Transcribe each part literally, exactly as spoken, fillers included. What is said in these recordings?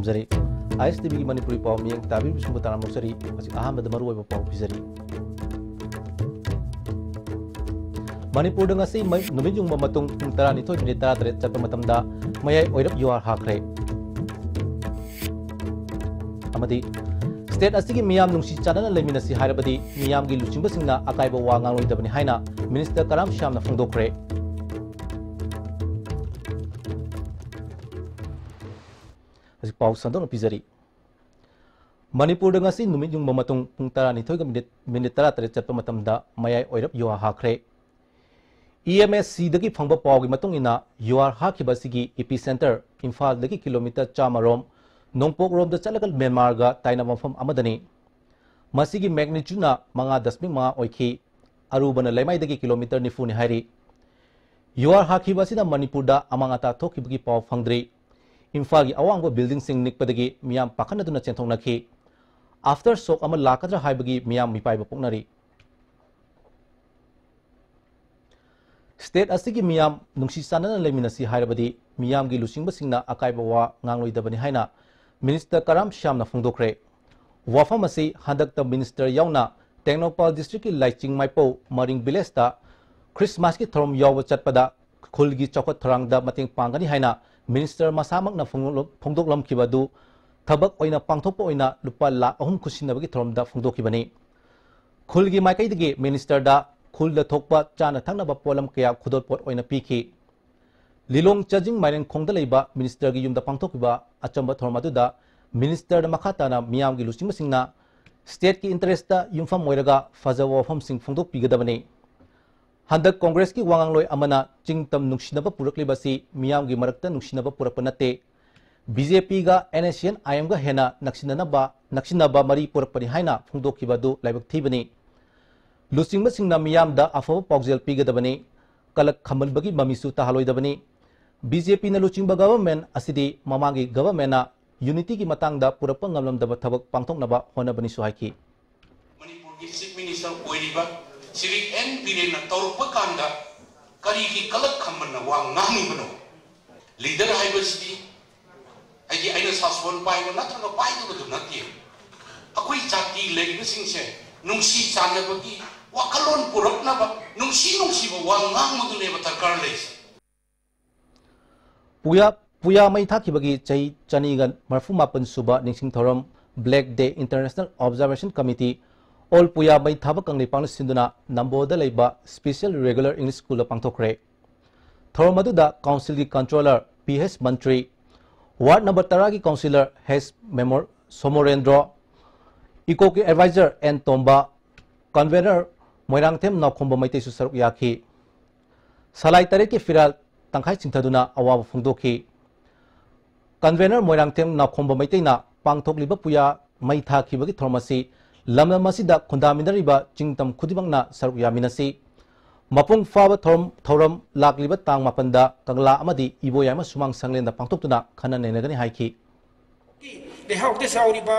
ꯖꯔꯤ꯫ ꯑꯥꯏ ꯑꯦꯁ T ꯚꯤꯒꯤ ꯃꯅꯤꯄꯨꯔꯤ ꯄꯥꯎ ꯃꯤꯠꯌꯦꯡ ꯇꯥꯕꯤꯔꯤꯕꯁꯤꯡꯕꯨ ꯇꯔꯥꯝꯅ ꯑꯣꯛꯆꯔꯤ꯫ ꯍꯧꯖꯤꯛ ꯑꯍꯥꯟꯕꯗ ꯃꯔꯨꯑꯣꯏꯕ ꯄꯥꯎ ꯄꯤꯖꯔꯤ꯫ ꯃꯅꯤꯄꯨꯔꯗ ꯉꯁꯤ ꯃꯩ-, ꯅꯨꯃꯤꯠ ꯌꯨꯡꯕ ꯃꯇꯨꯡ ꯄꯨꯡ ꯇꯔꯥꯅꯤꯊꯣꯏ ꯃꯤꯅꯤꯠ ꯇꯔꯥꯇꯔꯦꯠ ꯆꯠꯄ ꯃꯇꯝꯗ ꯃꯌꯥꯏ ꯑꯣꯏꯔꯞ ꯌꯨꯍꯥꯔ ꯍꯥꯈ꯭ꯔꯦ꯫ ꯑꯃꯗꯤ state ꯑꯁꯤꯒꯤ ꯃꯤꯌꯥꯝ ꯅꯨꯡꯁꯤ ꯆꯥꯟꯅꯅ ꯂꯩꯃꯤꯟꯅꯁꯤ ꯍꯥꯏꯔꯕꯗꯤ ꯃꯤꯌꯥꯝꯒꯤ ꯂꯨꯆꯤꯡꯕꯁꯤꯡꯅ ꯑꯀꯥꯏꯕ ꯋꯥ ꯉꯥꯡꯂꯣꯏꯗꯕꯅꯤ ꯍꯥꯏꯅ Minister ꯀꯔꯥꯝ ꯁ꯭ꯌꯥꯝꯅ ꯐꯣꯡꯗꯣꯛꯈ꯭ꯔꯦ꯫ ꯍꯧꯖꯤꯛ ꯄꯥꯎ ꯁꯟꯗꯣꯛꯅ ꯄꯤꯖꯔꯤ꯫ ꯃꯅꯤꯄꯨꯔꯗ ꯉꯁꯤ ꯅꯨꯃꯤꯠ ꯌꯨꯡꯕ ꯃꯇꯨꯡ ꯄꯨꯡ ꯇꯔꯥꯅꯤꯊꯣꯏꯒ ꯃꯤꯅꯤꯠ, ꯃꯤꯅꯤꯠ ꯇꯔꯥꯇꯔꯦꯠ ꯆꯠꯄ ꯃꯇꯝꯗ ꯃꯌꯥꯏ ꯑꯣꯏꯔꯞ ꯌꯨꯍꯥꯔ ꯍꯥꯈ꯭ꯔꯦ꯫ E M S Cꯗꯒꯤ ꯐꯪꯕ ꯄꯥꯎꯒꯤ ꯃꯇꯨꯡ ꯏꯟꯅ, ꯌꯨꯍꯥꯔ ꯍꯥꯈꯤꯕ ꯑꯁꯤꯒꯤ epicentre ꯏꯝꯐꯥꯜꯗꯒꯤ ꯀꯤꯂꯣꯃꯤꯇꯔ ꯆꯥꯝꯃ ꯔꯣꯝ ꯅꯣꯡꯄꯣꯛ ꯔꯣꯝꯗ ꯆꯠꯂꯒ ꯃ꯭ꯌꯥꯟꯃꯥꯔꯒ ꯇꯥꯏꯅꯕ ꯃꯐꯝ ꯑꯃꯗꯅꯤ꯫ ꯃꯁꯤꯒꯤ magnitudeꯅ ꯃꯉꯥ ꯗꯁꯃꯤꯛ ꯃꯉꯥ ꯑꯣꯏꯈꯤ꯫ ꯑꯔꯨꯕꯅ ꯂꯩꯃꯥꯏꯗꯒꯤ ꯀꯤꯂꯣꯃꯤꯇꯔ ꯅꯤꯐꯨꯅꯤ ꯍꯥꯏꯔꯤ꯫ ꯌꯨꯍꯥꯔ ꯍꯥꯈꯤꯕ ꯑꯁꯤꯅ ꯃꯅꯤꯄꯨꯔꯗ ꯑꯃꯥꯡ ꯑꯇꯥ ꯊꯣꯛꯈꯤꯕꯒꯤ ꯄꯥꯎ ꯐꯪꯗ꯭ꯔꯤ꯫ ꯏꯝꯐꯥꯜꯒꯤ ꯑꯋꯥꯡꯕ buildingꯁꯤꯡ ꯅꯤꯛꯄꯗꯒꯤ ꯃꯤꯌꯥꯝ ꯄꯥꯈꯠꯅꯗꯨꯅ ꯆꯦꯟꯊꯣꯛꯅꯈꯤ꯫ Aftershock ꯑꯃ ꯂꯥꯛꯀꯗ꯭ꯔꯥ ꯍꯥꯏꯕꯒꯤ ꯃꯤꯌꯥꯝ ꯃꯤꯄꯥꯏꯕ ꯄꯣꯛꯅꯔꯤ꯫ State ꯑꯁꯤꯒꯤ ꯃꯤꯌꯥꯝ ꯅꯨꯡꯁꯤ ꯆꯥꯟꯅꯅ ꯂꯩꯃꯤꯟꯅꯁꯤ ꯍꯥꯏꯔꯕꯗꯤ ꯃꯤꯌꯥꯝꯒꯤ ꯂꯨꯆꯤꯡꯕꯁꯤꯡꯅ ꯑꯀꯥꯏꯕ ꯋꯥ ꯉꯥꯡꯂꯣꯏꯗꯕꯅꯤ ꯍꯥꯏꯅ Minister ꯀꯔꯥꯝ ꯁ꯭ꯌꯥꯝꯅ ꯐꯣꯡꯗꯣꯛꯈ꯭ꯔꯦ꯫ ꯋꯥꯐꯝ ꯑꯁꯤ ꯍꯟꯗꯛꯇ Minister ꯌꯥꯎꯅ ꯇꯦꯡꯅꯧꯄꯥꯜ districtꯀꯤ ꯂꯥꯏꯆꯤꯡ ꯃꯥꯏꯄꯧ ꯃꯔꯤꯡ villageꯇ Christmasꯀꯤ ꯊꯧꯔꯝ ꯌꯥꯎꯕ ꯆꯠꯄꯗ ꯈꯨꯜꯒꯤ ꯆꯥꯎꯈꯠ ꯊꯧꯔꯥꯡꯗ ꯃꯇꯦꯡ ꯄꯥꯡꯒꯅꯤ ꯍꯥꯏꯅ Minister ꯃꯁꯥꯃꯛꯅ ꯐꯣꯡꯗꯣꯛꯂꯝ-, ꯐꯣꯡꯗꯣꯛꯂꯝꯈꯤꯕ ꯑꯗꯨ ꯊꯕꯛ ꯑꯣꯏꯅ ꯄꯥꯡꯊꯣꯛꯄ ꯑꯣꯏꯅ ꯂꯨꯄꯥ ꯂꯥꯈ ꯑꯍꯨꯝ ꯈꯨꯠꯁꯤꯟꯅꯕꯒꯤ ꯊꯧꯔꯝꯗ ꯐꯣꯡꯗꯣꯛꯈꯤꯕꯅꯤ꯫ ꯈꯨꯜꯒꯤ ꯃꯥꯏꯀꯩꯗꯒꯤ Ministerꯗ ꯈꯨꯜꯗ ꯊꯣꯛꯄ ꯆꯥꯅ ꯊꯛꯅꯕ ꯄꯣꯠꯂꯝ ꯀꯌꯥ ꯈꯨꯗꯣꯜꯄꯣꯠ ꯑꯣꯏꯅ ꯄꯤꯈꯤ꯫ ꯂꯤꯂꯣꯡ ꯆꯥꯖꯤꯡ ꯃꯥꯏꯔꯦꯟꯈꯣꯡꯗ ꯂꯩꯕ Ministerꯒꯤ ꯌꯨꯝꯗ ꯄꯥꯡꯊꯣꯛꯈꯤꯕ ꯑꯆꯝꯕ ꯊꯧꯔꯝ ꯑꯗꯨꯗ Ministerꯗ ꯃꯈꯥ ꯇꯥꯅ ꯃꯤꯌꯥꯝꯒꯤ ꯂꯨꯆꯤꯡꯕꯁꯤꯡꯅ stateꯀꯤ interestꯇ ꯌꯨꯝꯐꯝ ꯑꯣꯏꯔꯒ ꯐꯖꯕ ꯋꯥꯐꯝꯁꯤꯡ ꯐꯣꯡꯗꯣꯛꯄꯤꯒꯗꯕꯅꯤ꯫ ꯍꯟꯗꯛ Congressꯀꯤ ꯋꯥꯉꯥꯡꯂꯣꯏ ꯑꯃꯅ ꯆꯤꯡ ꯇꯝ ꯅꯨꯡꯁꯤꯅꯕ ꯄꯨꯔꯛꯂꯤꯕ ꯑꯁꯤ ꯃꯤꯌꯥꯝꯒꯤ ꯃꯔꯛꯇ ꯅꯨꯡꯁꯤꯅꯕ ꯄꯨꯔꯛꯄ ꯅꯠꯇꯦ꯫ BJPꯒ NSCN-IMꯒ ꯍꯦꯟꯅ ꯅꯛꯁꯤꯟꯅꯅꯕ, ꯅꯛꯁꯤꯟꯅꯕ ꯃꯔꯤ ꯄꯨꯔꯛꯄꯅꯤ ꯍꯥꯏꯅ ꯐꯣꯡꯗꯣꯛꯈꯤꯕ ꯑꯗꯨ ꯂꯥꯏꯕꯛ ꯊꯤꯕꯅꯤ꯫ ꯂꯨꯆꯤꯡꯕꯁꯤꯡꯅ ꯃꯤꯌꯥꯝꯗ ꯑꯐꯕ ꯄꯥꯎꯖꯦꯜ ꯄꯤꯒꯗꯕꯅꯤ꯫ ꯀꯂꯛ ꯈꯝꯕꯟꯕꯒꯤ ꯃꯃꯤꯁꯨ ꯇꯥꯍꯜꯂꯣꯏꯗꯕꯅꯤ꯫ BJPꯅ ꯂꯨꯆꯤꯡꯕ government ꯑꯁꯤꯗꯤ ꯃꯃꯥꯡꯒꯤ governmentꯅ unityꯒꯤ ꯃꯇꯥꯡꯗ ꯄꯨꯔꯛꯄ ꯉꯝꯂꯝꯗꯕ ꯊꯕꯛ ꯄꯥꯡꯊꯣꯛꯅꯕ ꯍꯣꯠꯅꯕꯅꯤꯁꯨ ꯍꯥꯏꯈꯤ꯫ ꯃꯅꯤꯄꯨꯔꯒꯤ Chief Minister ꯑꯣꯏꯔꯤꯕ ꯁ꯭ꯔꯤ ꯑꯦꯟ ꯕꯤꯔꯦꯟꯅ ꯇꯧꯔꯛꯄ ꯀꯥꯟꯗ ꯀꯔꯤꯒꯤ ꯀꯂꯛ ꯈꯝꯕꯟꯅ ꯋꯥ ꯉꯥꯡꯉꯤꯕꯅꯣ? Leader ꯍꯥꯏꯕꯁꯤꯗꯤ ꯑꯩꯒꯤ ꯑꯩꯅ ꯁꯥꯁꯣꯟ ꯄꯥꯏꯕ ꯅꯠꯇ꯭ꯔꯒ ꯄꯥꯏꯗꯕꯗꯨ ꯅꯠꯇꯦ꯫ ꯑꯩꯈꯣꯏ ꯖꯥꯇꯤ ꯂꯩꯔꯤꯕꯁꯤꯡꯁꯦ ꯅꯨꯡꯁꯤ ꯆꯥꯟꯅꯕꯒꯤ ꯋꯥꯈꯜꯂꯣꯟ ꯄꯨꯔꯛꯅꯕ ꯅꯨꯡꯁꯤ ꯅꯨꯡꯁꯤꯕ ꯋꯥ ꯉꯥꯡꯕꯗꯨꯅꯦꯕ ꯗꯔꯀꯥꯔ ꯂꯩꯁꯦ꯫ ꯄꯨꯌꯥ ꯄꯨꯌꯥ ꯃꯩ ꯊꯥꯈꯤꯕꯒꯤ ꯆꯍꯤ ꯆꯅꯤꯒ ꯃꯔꯐꯨ ꯃꯥꯄꯟ ꯁꯨꯕ ꯅꯤꯡꯁꯤꯡ ꯊꯧꯔꯝ Black Day International Observation Committee, All ꯄꯨꯌꯥ ꯃꯩ ꯊꯥꯕ ꯀꯪꯂꯩꯄꯥꯛꯅ ꯁꯤꯟꯗꯨꯅ ꯅꯝꯕꯣꯜꯗ ꯂꯩꯕ Special Regular English Schoolꯗ ꯄꯥꯡꯊꯣꯛꯈ꯭ꯔꯦ꯫ ꯊꯧꯔꯝ ꯑꯗꯨꯗ ꯀꯥꯎꯟꯁꯤꯜꯒꯤ controller P H Mantri, ward number ꯇꯔꯥꯒꯤ ꯀꯥꯎꯟꯁꯤꯂꯔ ꯍꯩꯆ ꯃꯦꯃꯣꯔ ꯁꯣꯃꯣꯔꯦꯟꯗ꯭ꯔꯣ, ꯏꯀꯣꯒꯤ adviser N Tomba, convener Moirangthem Naokhomba ꯃꯩꯇꯩꯁꯨ ꯁꯔꯨꯛ ꯌꯥꯈꯤ꯫ ꯁꯂꯥꯏ ꯇꯔꯦꯠꯀꯤ ꯐꯤꯔꯥꯜ ꯇꯪꯈꯥꯏ ꯆꯤꯡꯊꯗꯨꯅ ꯑꯋꯥꯕ ꯐꯣꯡꯗꯣꯛꯈꯤ꯫ ꯀꯟꯚꯦꯅꯔ ꯃꯣꯏꯔꯥꯡꯊꯦꯝ ꯅꯥꯎꯈꯣꯝꯕ ꯃꯩꯇꯩꯅ ꯄꯥꯡꯊꯣꯛꯂꯤꯕ ꯄꯨꯌꯥ ꯃꯩ ꯊꯥꯈꯤꯕꯒꯤ ꯊꯧꯔꯝ ꯑꯁꯤ ꯂꯝꯗꯝ ꯑꯁꯤꯗ ꯈꯨꯟꯗꯥꯃꯤꯟꯅꯔꯤꯕ ꯆꯤꯡꯇꯝ ꯈꯨꯗꯤꯡꯃꯛꯅ ꯁꯔꯨꯛ ꯌꯥꯃꯤꯟꯅꯁꯤ꯫ ꯃꯄꯨꯡ ꯐꯥꯕ ꯊꯧꯔꯝ ꯊꯧꯔꯝ ꯂꯥꯛꯂꯤꯕ ꯇꯥꯡ ꯃꯥꯄꯟꯗ ꯀꯪꯂꯥ ꯑꯃꯗꯤ ꯏꯕꯣꯌꯥꯏꯃ ꯁꯨꯃꯥꯡ ꯁꯪꯂꯦꯟꯗ ꯄꯥꯡꯊꯣꯛꯇꯨꯅ ꯈꯟꯅ ꯅꯩꯅꯒꯅꯤ ꯍꯥꯏꯈꯤ꯫ ꯂꯩꯍꯥꯎꯗ ꯆꯥꯎꯔꯤꯕ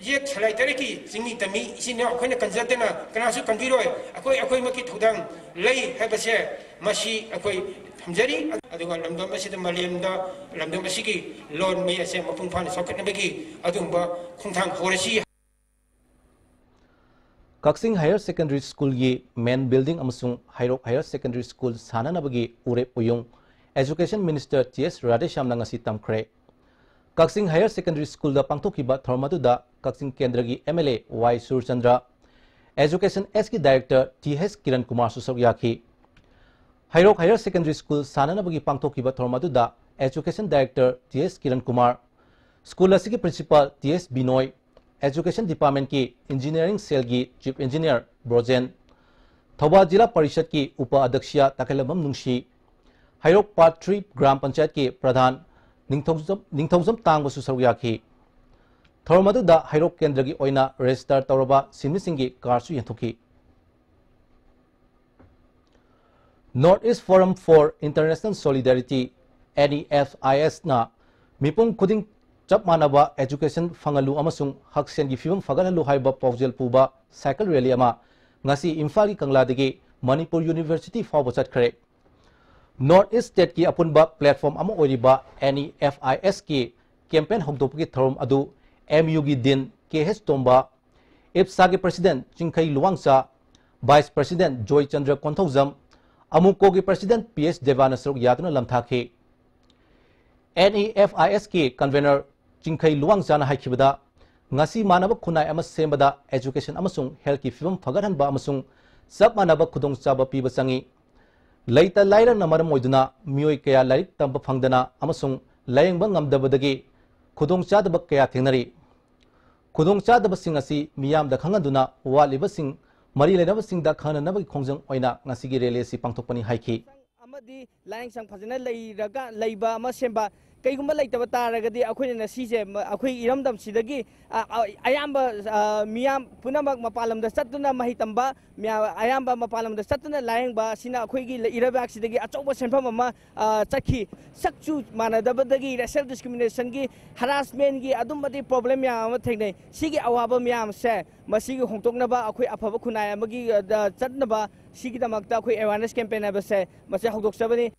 ꯌꯦꯠ ꯁꯂꯥꯏ ꯇꯔꯦꯠꯀꯤ ꯆꯤꯡꯃꯤ ꯇꯝꯃꯤ ꯏꯆꯤꯟ ꯏꯅꯥꯎ ꯑꯩꯈꯣꯏꯅ ꯀꯟꯖꯗꯅ ꯀꯅꯥꯁꯨ ꯀꯟꯕꯤꯔꯣꯏ꯫ ꯑꯩꯈꯣꯏ ꯑꯩꯈꯣꯏꯃꯛꯀꯤ ꯊꯧꯗꯥꯡ ꯂꯩ ꯍꯥꯏꯕꯁꯦ ꯃꯁꯤ ꯑꯩꯈꯣꯏ ꯊꯝꯖꯔꯤ꯫ ꯑꯗꯨꯒ ꯂꯝꯗꯝ ꯑꯁꯤꯗ ꯃꯥꯂꯦꯝꯗ ꯂꯝꯗꯝ ꯑꯁꯤꯒꯤ ꯂꯣꯟ ꯃꯩ ꯑꯁꯦ ꯃꯄꯨꯡ ꯐꯥꯅ ꯆꯥꯎꯈꯠꯅꯕꯒꯤ ꯑꯗꯨꯒꯨꯝꯕ ꯈꯣꯡꯊꯥꯡ ꯍꯧꯔꯁꯤ꯫ ꯀꯛꯆꯤꯡ ꯍꯥꯌꯔ ꯁꯦꯀꯦꯟꯗꯔꯤ ꯁ꯭ꯀꯨꯜꯒꯤ ꯃꯦꯟ ꯕꯤꯜꯗꯤꯡ ꯑꯃꯁꯨꯡ ꯍꯩꯔꯣꯛ ꯍꯥꯌꯔ ꯁꯦꯀꯦꯟꯗꯔꯤ ꯁ꯭ꯀꯨꯜ ꯁꯥꯟꯅꯅꯕꯒꯤ ꯎꯔꯦꯞ ꯎꯌꯨꯡ ꯑꯦꯖꯨꯀꯦꯁꯟ ꯃꯤꯅꯤꯁꯇꯔ ꯇꯤ ꯑꯦꯁ ꯔꯥꯙꯦꯁ꯭ꯌꯥꯝꯅ ꯉꯁꯤ ꯇꯝꯈ꯭ꯔꯦ꯫ ꯀꯛꯆꯤꯡ ꯍꯥꯌꯔ ꯁꯦꯀꯦꯟꯗꯔꯤ ꯁ꯭ꯀꯨꯜꯗ ꯄꯥꯡꯊꯣꯛꯈꯤꯕ ꯊꯧꯔꯝ ꯑꯗꯨꯗ ꯀꯛꯆꯤꯡ ꯀꯦꯟꯗ꯭ꯔꯒꯤ M L A Y Surchandra, education ꯑꯦꯁꯀꯤ ꯗꯥꯏꯔꯦꯛꯇꯔ ꯇꯤ ꯑꯩꯆ ꯀꯤꯔꯟ ꯀꯨꯃꯥꯔꯁꯨ ꯁꯔꯨꯛ ꯌꯥꯈꯤ꯫ ꯍꯩꯔꯣꯛ ꯍꯥꯌꯔ ꯁꯦꯀꯦꯟꯗꯔꯤ ꯁ꯭ꯀꯨꯜ ꯁꯥꯟꯅꯅꯕꯒꯤ ꯄꯥꯡꯊꯣꯛꯈꯤꯕ ꯊꯧꯔꯝ ꯑꯗꯨꯗ education director T H Kiran Kumar, school ꯑꯁꯤꯒꯤ ꯄ꯭ꯔꯤꯟꯁꯤꯄꯥꯜ ꯇꯤ ꯑꯦꯁ ꯕꯤꯅꯣꯏ, ꯑꯦꯖꯨꯀꯦꯁꯟ ꯗꯤꯄꯥꯔꯠꯃꯦꯟꯠꯀꯤ ꯏꯟꯖꯤꯅꯤꯌꯥꯔꯤꯡ ꯁꯦꯜꯒꯤ ꯆꯤꯐ ꯏꯟꯖꯤꯅꯤꯌꯥꯔ ꯕ꯭ꯔꯣꯖꯦꯟ, ꯊꯧꯕꯥꯜ ꯖꯤꯂꯥ ꯄꯔꯤꯁꯠꯀꯤ ꯎꯄ ꯑꯗ꯭ꯌꯛꯁ ꯇꯈꯦꯜꯂꯝꯕꯝ ꯅꯨꯡꯁꯤ, ꯍꯩꯔꯣꯛ ꯄꯥꯔꯠ ꯊ꯭ꯔꯤ ꯒ꯭ꯔꯥꯝ ꯄꯟꯆꯥꯌꯠꯀꯤ ꯄ꯭ꯔꯙꯥꯟ ꯅꯤꯡꯊꯧꯖꯝ ꯅꯤꯡꯊꯧꯖꯝ ꯇꯥꯡꯕꯁꯨ ꯁꯔꯨꯛ ꯌꯥꯈꯤ꯫ ꯊꯧꯔꯝ ꯑꯗꯨꯗ ꯍꯩꯔꯣꯛ ꯀꯦꯟꯗ꯭ꯔꯒꯤ ꯑꯣꯏꯅ ꯔꯦꯖꯤꯁꯇꯥꯔ ꯇꯧꯔꯕ ꯁꯤꯟꯃꯤꯁꯤꯡꯒꯤ ꯀꯥꯔꯗꯁꯨ ꯌꯦꯟꯊꯣꯛꯈꯤ꯫ North East Forum for International Solidarity, N E F I S ꯅ ꯃꯤꯄꯨꯝ ꯈꯨꯗꯤꯡ ꯆꯞ ꯃꯥꯟꯅꯕ ꯑꯦꯖꯨꯀꯦꯁꯟ ꯐꯪꯍꯜꯂꯨ ꯑꯃꯁꯨꯡ ꯍꯛꯁꯦꯜꯒꯤ ꯐꯤꯕꯝ ꯐꯒꯠꯍꯜꯂꯨ ꯍꯥꯏꯕ ꯄꯥꯎꯖꯦꯜ ꯄꯨꯕ ꯁꯥꯏꯀꯜ ꯔꯦꯂꯤ ꯑꯃ ꯉꯁꯤ ꯏꯝꯐꯥꯜꯒꯤ ꯀꯪꯂꯥꯗꯒꯤ ꯃꯅꯤꯄꯨꯔ ꯌꯨꯅꯤꯚꯔꯁꯤꯇꯤ ꯐꯥꯎꯕ ꯆꯠꯈ꯭ꯔꯦ꯫ North East State ꯀꯤ ꯑꯄꯨꯟꯕ platform ꯑꯃ ꯑꯣꯏꯔꯤꯕ N E F I S ꯀꯤ campaign ꯍꯧꯗꯣꯛꯄꯒꯤ ꯊꯧꯔꯝ ꯑꯗꯨ M U ꯒꯤ Dean K H ꯇꯣꯝꯕ, IPSAꯒꯤ President ꯆꯤꯡꯈꯩ ꯂꯨꯋꯥꯡꯆꯥ, Vice President Joychandra Konthoujam, AMUCOꯒꯤ President P H ꯗꯦꯕꯥꯅ ꯁꯔꯨꯛ ꯌꯥꯗꯨꯅ ꯂꯝꯊꯥꯈꯤ꯫ NEFISꯀꯤ Convener ꯆꯤꯡꯈꯩ ꯂꯨꯋꯥꯡꯆꯥꯅ ꯍꯥꯏꯈꯤꯕꯗ, ꯉꯁꯤ ꯃꯥꯟꯅꯕ ꯈꯨꯟꯅꯥꯏ ꯑꯃ ꯁꯦꯝꯕꯗ education ꯑꯃꯁꯨꯡ healthꯀꯤ ꯐꯤꯕꯝ ꯐꯒꯠꯍꯟꯕ ꯑꯃꯁꯨꯡ ꯆꯞ ꯃꯥꯟꯅꯕ ꯈꯨꯗꯣꯡꯆꯥꯕ ꯄꯤꯕ ꯆꯪꯏ꯫ ꯂꯩꯇ ꯂꯥꯏꯔꯅ ꯃꯔꯝ ꯑꯣꯏꯗꯨꯅ ꯃꯤꯑꯣꯏ ꯀꯌꯥ ꯂꯥꯏꯔꯤꯛ ꯇꯝꯕ ꯐꯪꯗꯅ ꯑꯃꯁꯨꯡ ꯂꯥꯌꯦꯡꯕ ꯉꯝꯗꯕꯗꯒꯤ ꯈꯨꯗꯣꯡꯆꯥꯗꯕ ꯀꯌꯥ ꯊꯦꯡꯅꯔꯤ꯫ ꯈꯨꯗꯣꯡꯆꯥꯗꯕꯁꯤꯡ ꯑꯁꯤ ꯃꯤꯌꯥꯝꯗ ꯈꯪꯍꯟꯗꯨꯅ ꯋꯥꯠꯂꯤꯕꯁꯤꯡ ꯃꯔꯤ ꯂꯩꯅꯕꯁꯤꯡꯗ ꯈꯪꯍꯟꯅꯕꯒꯤ ꯈꯣꯡꯖꯪ ꯑꯣꯏꯅ ꯉꯁꯤꯒꯤ rally ꯑꯁꯤ ꯄꯥꯡꯊꯣꯛꯄꯅꯤ ꯍꯥꯏꯈꯤ꯫ ꯑꯃꯗꯤ ꯂꯥꯏꯌꯦꯡꯁꯪ ꯐꯖꯅ ꯂꯩꯔꯒ, ꯂꯩꯕ ꯑꯃ ꯁꯦꯝꯕ꯫ ꯀꯩꯒꯨꯝꯕ ꯂꯩꯇꯕ ꯇꯥꯔꯒꯗꯤ ꯑꯩꯈꯣꯏꯅ ꯉꯁꯤꯁꯦ, ꯃ-, ꯑꯩꯈꯣꯏ ꯏꯔꯝꯗꯝꯁꯤꯗꯒꯤ, ꯑ, ꯑ, ꯑꯌꯥꯝꯕ, ꯑ, ꯃꯤꯌꯥꯝ ꯄꯨꯝꯅꯃꯛ ꯃꯄꯥꯟ ꯂꯝꯗ ꯆꯠꯇꯨꯅ ꯃꯍꯩ ꯇꯝꯕ, ꯃꯤꯌꯥ-, ꯑꯌꯥꯝꯕ ꯃꯄꯥꯟ ꯂꯝꯗ ꯆꯠꯇꯨꯅ ꯂꯥꯌꯦꯡꯕ ꯑꯁꯤꯅ ꯑꯩꯈꯣꯏꯒꯤ ꯂꯩ-, ꯏꯔꯩꯕꯥꯛꯁꯤꯗꯒꯤ ꯑꯆꯧꯕ ꯁꯦꯟꯐꯝ ꯑꯃ, ꯑ, ꯆꯠꯈꯤ꯫ ꯁꯛꯁꯨ ꯃꯥꯟꯅꯗꯕꯗꯒꯤ racial discriminationꯒꯤ, harassmentꯒꯤ ꯑꯗꯨꯝꯕꯗꯤ problem ꯃꯌꯥꯝ ꯑꯃ ꯊꯦꯡꯅꯩ꯫ ꯁꯤꯒꯤ ꯑꯋꯥꯕ ꯃꯌꯥꯝꯁꯦ, ꯃꯁꯤꯒꯤ ꯍꯣꯡꯗꯣꯛꯅꯕ ꯑꯩꯈꯣꯏ ꯑꯐꯕ ꯈꯨꯟꯅꯥꯏ ꯑꯃꯒꯤ, ꯑ, ꯆꯠꯅꯕ ꯁꯤꯒꯤꯗꯃꯛꯇ ꯑꯩꯈꯣꯏ awareness campaign ꯍꯥꯏꯕꯁꯦ ꯃꯁꯤ ꯍꯧꯗꯣꯛꯆꯕꯅꯤ꯫